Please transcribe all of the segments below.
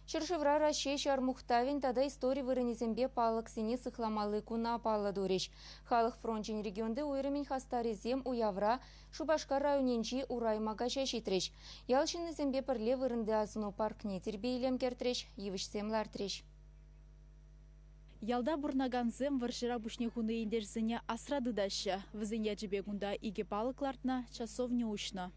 Ҫӗршывра Раҫҫей ҫар мухтавӗн тата истори вырӑнӗсемпе палӑксене сыхламалли куна паллӑ турӗҫ. Халӑх фрончӗн регионти уйрӑмӗн хастарӗсем уявра Шупашкар районӗнчи Урай Макаҫа ҫитрӗҫ. Ял ҫыннисемпе пӗрле вырӑнти асӑну паркне тирпей-илем кӗртрӗҫ, йывӑҫсем лартрӗҫ. Ялта пурӑнакансем вӑрҫӑра пуҫне хунӑ ентешсене асра тытаҫҫӗ. Вӗсен ячӗпе кунта икӗ палӑк лартнӑ, часовня уҫнӑ.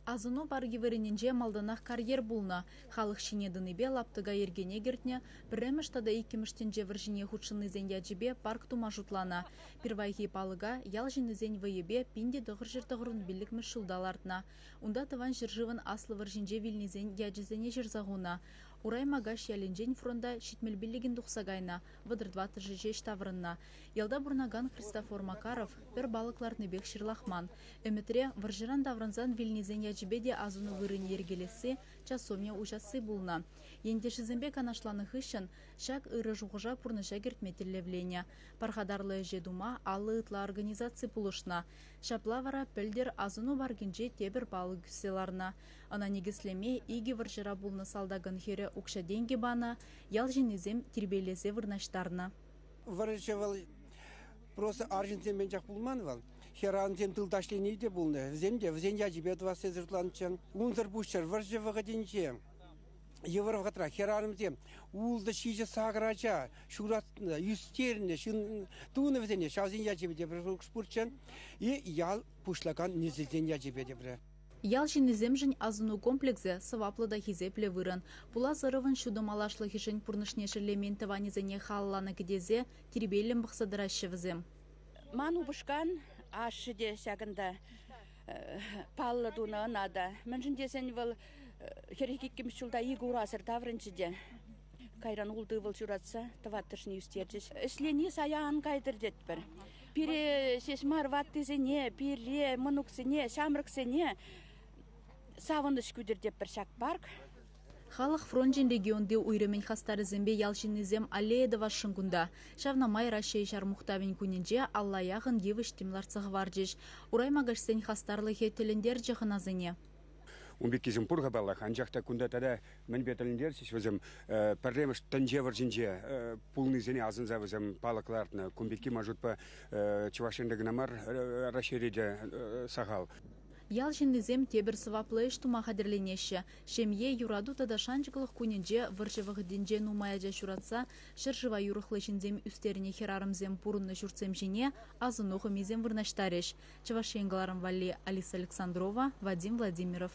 Асӑну паркӗ вырӑнӗнче малтанах карьер пулнӑ. Халӑх ҫине тӑнипе лаптӑка йӗркене кӗртнӗ, пӗрремӗш тата иккӗмӗш тӗнче вӑрҫине хутшӑннисен ячӗпе парк тума шутланӑ. Пирвайхи палӑка ял ҫыннисен вӑйӗпе 1995-мӗш ҫулта лартнӑ. Унта Тӑван ҫӗршывӑн Аслӑ вӑрҫинче вилнисен ячӗсене ҫырса хунӑ. Урай Макаҫ ялӗнчен фронта 75-ӗн тухса кайнӑ, 34-шӗ ҫеҫ таврӑннӑ. Ялта пурӑнакан Христофор Макаров пӗр палӑк лартнипех ҫырлахман. Ӗмӗтре вӑрҫӑран таврӑнсан вилнисен ячӗпе те асӑну вырӑнӗ йӗркелесси, часовня уҫасси пулнӑ. Ентешӗсемпе канашланӑ хыҫҫӑн ҫак ырӑ шухӑша пурнӑҫа кӗртме тӗллевленӗ. Пархатарлӑ ӗҫе тума 50 ытла организаци пулӑшнӑ. Ҫапла вара пӗлтӗр асӑну паркӗнче тепӗр палӑк ӳссе ларнӑ. Ӑна никӗслеме икӗ вӑрҫӑра пулнӑ салтакӑн хӗрӗ укҫа-тенкӗ панӑ, ял ҫыннисем тирпейлесе вырнаҫтарнӑ. Вӑрҫӑ вӑл просто арҫынсем анчах пулман вӑл. Хӗрарӑмсем тыл ташлени те пулнӑ. Вӗсем те вӗсен ячӗпе тӑвас тесе шутланӑччӗ. Унсӑр пуҫсӑр вӑрҫӑ вӑхӑтӗнче йывӑр вӑхӑтра хӗрарӑмсем ултӑ, ҫичӗ, сакӑр ача ҫуратнӑ, ӳстернӗ, ҫын тунӑ вӗсене. Ҫавсен ячӗпе те пӗр шухӑш пурччӗ. И ял пуҫлакан несӗлсен ячӗпе те пӗр. Ял ҫыннисемшӗн асӑну комплексӗ сӑваплӑ та хисеплӗ вырӑн. Пулас ӑрӑвӑн ҫутӑ малашлӑхӗшӗн пурнӑҫне шеллемен тӑванӗсене халалланӑ кӗтесе тирпейлӗн пӑхса тӑраҫҫӗ вӗсем. Ман упӑшкан ашшӗ те ҫакӑнта паллӑ тунӑ ӑна та. Мӗншӗн тесен вӑл 42-мӗш ҫулта икӗ урасӑр таврӑнчӗ те кайран ултӑ ывӑл ҫуратса тӑваттӑшне ӳстерчӗҫ. Ӗҫлени сая ан кайтӑр тетпӗр. Пире ҫеҫ мар ваттисене, пире, мӑнуксене, ҫамрӑксене савӑнӑҫ кӳтӗр тетпӗр ҫак парк. Халӑх фрончӗн регионти уйрӑмӗн хастарӗсемпе ял ҫыннисем аллея тӑвасшӑн кунта. Ҫавна май Раҫҫей ҫар мухтавӗн кунӗнче алла яхӑн йывӑҫ-тӗм лартса хӑварчӗҫ. Урай Макаҫсен хастарлӑхӗ тӗлӗнтерчӗ хӑнасене. Ун пеккисем пур-ха паллах, анчах та кунта тата мӗнпе тӗлӗнтерчӗҫ вӗсем, пӗрремӗш тӗнче вӑрҫинче пулнисене асӑнса вӗсем палӑк лартнӑ. Кун пекки маршрутпа Чӑваш Енре кӑна мар, Раҫҫейре те сахал. Ял ҫыннисем тепӗр сӑваплӑ ӗҫ тума хатӗрленеҫҫӗ. Ҫемье, юрату тата шанчӑклӑх кунӗнче вӑрҫӑ вӑхӑтӗнче нумай ача ҫуратса ҫӗршыва юрӑхлӑ ҫынсем ӳстернӗ хӗрарӑмсем пурӑннӑ ҫуртсем ҫине асӑну хӑмисем вырнаҫтарӗҫ. Чӑваш Ен кӑларӑм валли Алиса Александрова, Вадим Владимиров.